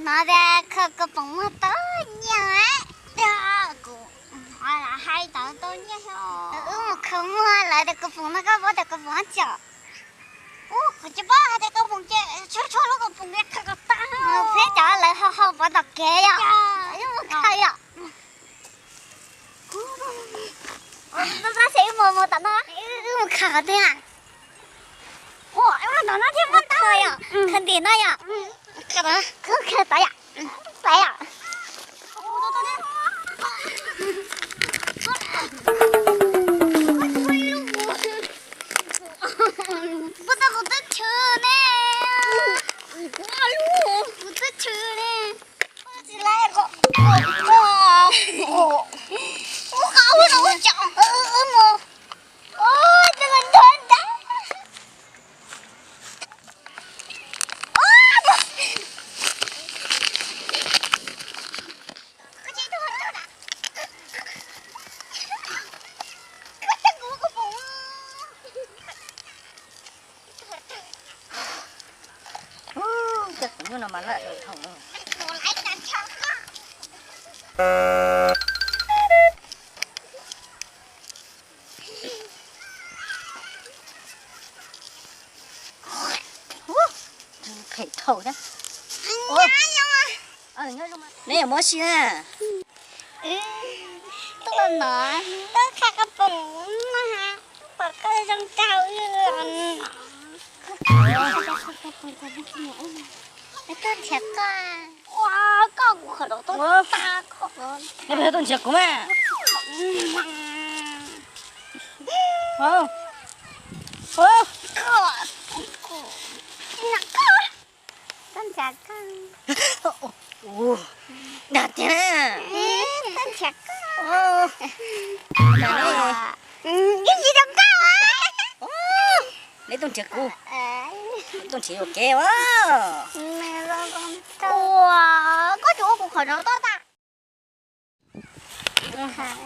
Hnov tias khaws kaus poom muag tau nyiaj. Kuv hais tau tau nyiaj xwb. Wb mus khaws muag lawv tias kaus poom no, koj paub tias kaus poom dab tsi os? Kuv tsis paub hais tias kaus poom ces tshuav tshuav lub kaus poom khaws kom tag. Peb cov lawv hau hau pov tom kev yom. Wb mus khaws yom. Pab pab, wb mus mus tom no, wb mus khaws qhov twg a? Ua, mus tom no thiab, mus khaws yom, khaws ntim no yom. Khaws tod yom, tod yom. Puas tau kuv twb chwv ne. Kuv twb chwv ne. Tsis laiv ko. Ua qau no ua tsaug mus. Ua, twb los nrog ntag. Cov kuv nyuj no mas lawm dhau. Phem dhau thiab. Neb yuav muab si na. Tuaj no, tuaj khaws qhov poom no ha, pom koj zoo nraug. Tuaj nrhiav koj. Ua, koj kuv qhov no tuaj tag koj. Neb puas tuaj nrhiav kuv mas? Tuaj nrhiav koj. Dag tiag. Tuaj nrhiav koj. Ib yim zoo nkauj. Neb tuaj nrhiav kuv, tuaj nrhiav yuam kev as. Ua, koj tsis ua kuv qhov no tuaj tag.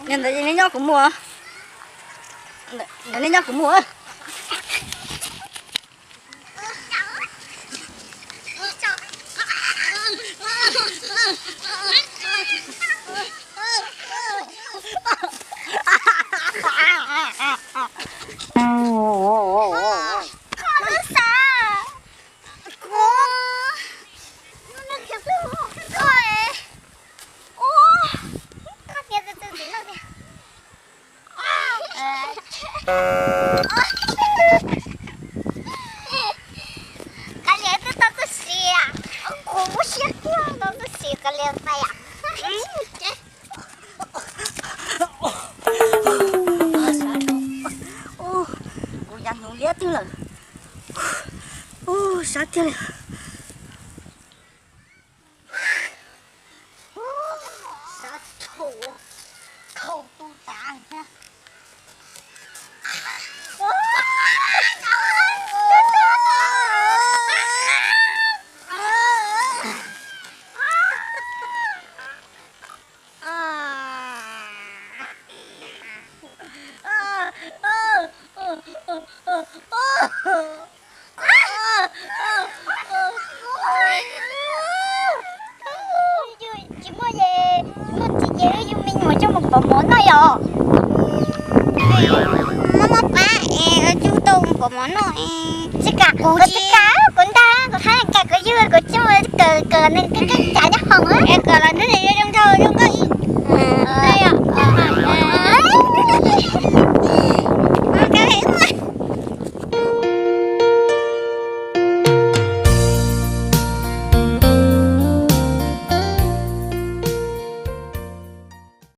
Ntawm neb nyob kuv mus, ntawm neb nyob kuv mus. Kav liam twb tau tuaj si, kuv muab siab kiag tau tuaj si kav liam pais yam. Kuv yav hnyuv liab twg lawm. Sab tiag li. Sab thaum, thaum tu tas thiab. Tsis muaj, tsis muaj txiv ces wb yug me nyuam coj mus pov mov noj yom. Muab muab pab es wb coj tau mus pov mov noj. Tsis kam, kuv tsis kam, kuv ntag, kuv txhaj kam kuv yug kuv coj mus kawm kawm nws kawm kawm ncav nyob hoom es kom los ntawd zoo nraug zoo nkauj ib